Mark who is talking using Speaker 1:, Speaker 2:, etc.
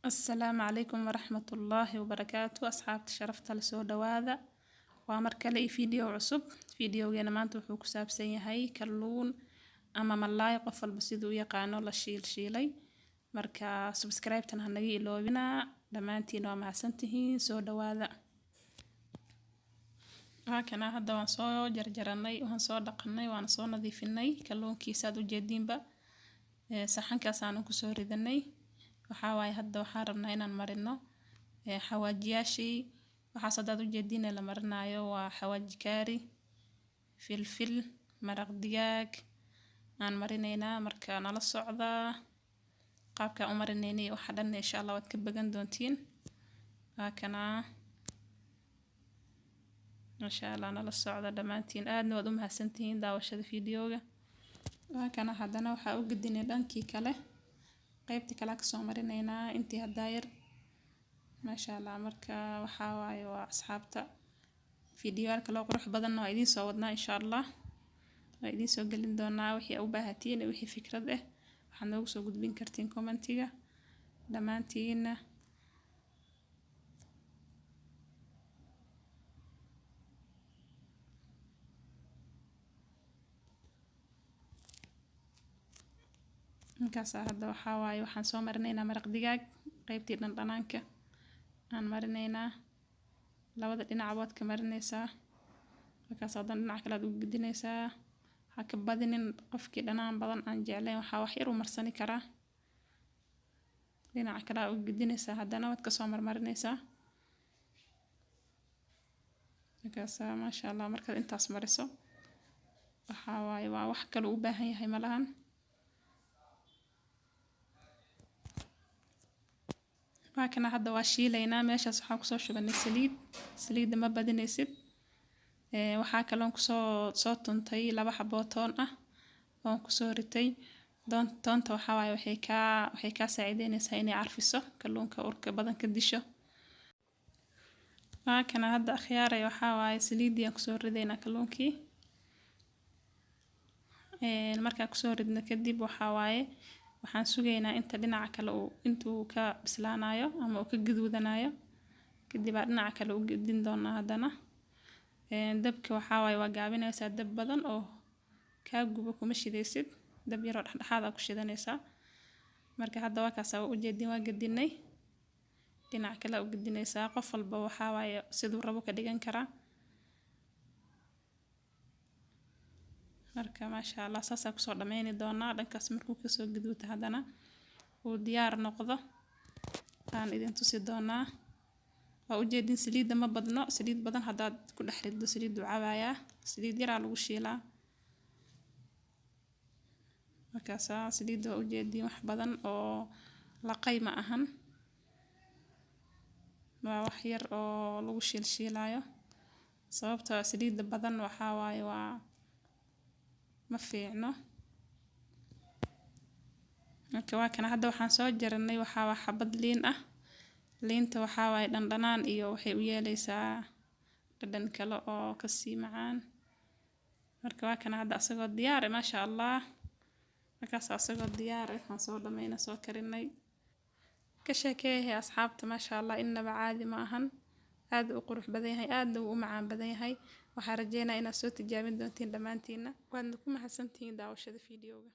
Speaker 1: Asalaamu calaykum waraxmatullaahi wabarakaatu. Asxaabta sharafta la soo dhawaada, waa mar kale iyo video cusub. Videogeena maanta wuxuu ku saabsan yahay kalluun ama malaay, qof walba siduu u yaqaano, la shiil shiilay. Marka subscribe-tan ha naga iloobina. Dhammaantiin waa mahadsantihiin, soo dhawaada. Waa kana hadda waan soo jarjaranay, waan soo dhaqanay, waan soo nadiifinay kalluunkiisa aad ujeediinba. Saxankaas aan kusoo ridanay. Waxaa waaye hadda waxaan rabnaa inaan marino xawaajiyaashii. Waxaas haddaad ujeediin la marinaayo waa xawaaji kaari, filfil, maraq digaag aan marineynaa. Marka nala socdaa qaabkaan u marineynay waxa dhan, insha Allah waad ka bagan doontiin. Waa kanaa, masha Allah, nala socda dhammaantiin, aadna waad u mahadsantihiin daawashada videoga. Waa kana haddana waxaa u gedinay dhankii kale, qaybtii kale kasoo marineynaa intii haddaa yar, maasha Allah. Marka waxaa waaye waa asxaabta, fiidiyoyaal kaloo qurux badanna waa idiin soo wadnaa, insha Allah waa idiin soo gelin doonaa. Wixii u baahatiin iyo wixii fikrad ah waxaad noogu soo gudbin kartiin commentiga dhammaantiina. Markaas hadda waxaa waaye waxaan soo marineynaa maraq digaag, qaybtii dhandhanaanka aan marineynaa. Labada dhinac waad ka marineysaa, markaas haddana dhinac kale aad ugu gedineysaa. Ha ka badinin, qofkii dhanaan badan aan jeclayn waxaa wax yar u marsani karaa. Dhinaca kale aad ugu gedineysaa, haddana waad kasoo marmarineysaa. Markaas maasha Allah, markaad intaas mariso waxaa waaye waa wax kale u baahan yahay malahan. Waa kana hadda waa shiilaynaa. Meeshaas waxaan kusoo shubanay saliid. Saliidda ma badinaysid. Waxaa kaloon kusoo soo tuntay laba xaboo toon ah oon kusoo ritay. Toonta waxaa waaye waxay kaa saacideynaysaa inay carfiso kalluunka, urka badan ka disho. Waa kana hadda akhyaaray, waxaa waaye saliiddii aan kusoo ridaynaa kalluunkii. Markaan kusoo ridno kadib, waxaa waaye waxaan sugaynaa inta dhinaca kale uu intuu ka bislaanayo ama uu ka gaduudanayo. Kadib aa dhinaca kale u gedin doonaa haddana. Dabka waxaa waaye waa gaabinaysaa, dab badan oo kaa gubo kuma shidaysid, dab yaroo dhexdhexaad aa ku shidanaysaa. Marka hadda waa kaas, waa ujeedin, waa gedinay, dhinac kale u gedinaysaa. Qof walba waxaa waaye siduu rabo ka dhigan karaa. Marka maasha Allah, saasaa kusoo dhameyni doonaa. Dhankaas markuu kasoo gaduuto, haddana uu diyaar noqdo, aan idin tusi doonaa. Waa ujeedin, saliidda ma badno. Saliid badan haddaad ku dhex riddo, saliiddu cabayaa. Saliid yaraa lagu shiilaa. Markaasaa saliidda waa ujeedin, wax badan oo laqay ma ahan, waa wax yar oo lagu shiilshiilaayo, sababtoo saliidda badan waxaa waaye waa ma fiicno. Marka waa kana hadda waxaan soo jaranay waxaa waa xabad liin ah. Liinta waxaa waaye dhandhanaan iyo waxay u yeeleysaa dhadhan kale oo kasii macaan. Marka waa kana hadda asagoo diyaar ah, maasha Allah. Markaas asagoo diyaar ah waan soo dhameynay, soo karinay. Ka sheekeeyahay asxaabta, maasha Allah, innaba caadi ma ahan, aad u qurux badan yahay, aadna wuu u macaan badan yahay. Waxaan rajeynaa inaad soo tijaabin doontiin dhammaantiina, waadna ku mahadsantihiin daawashada videoga.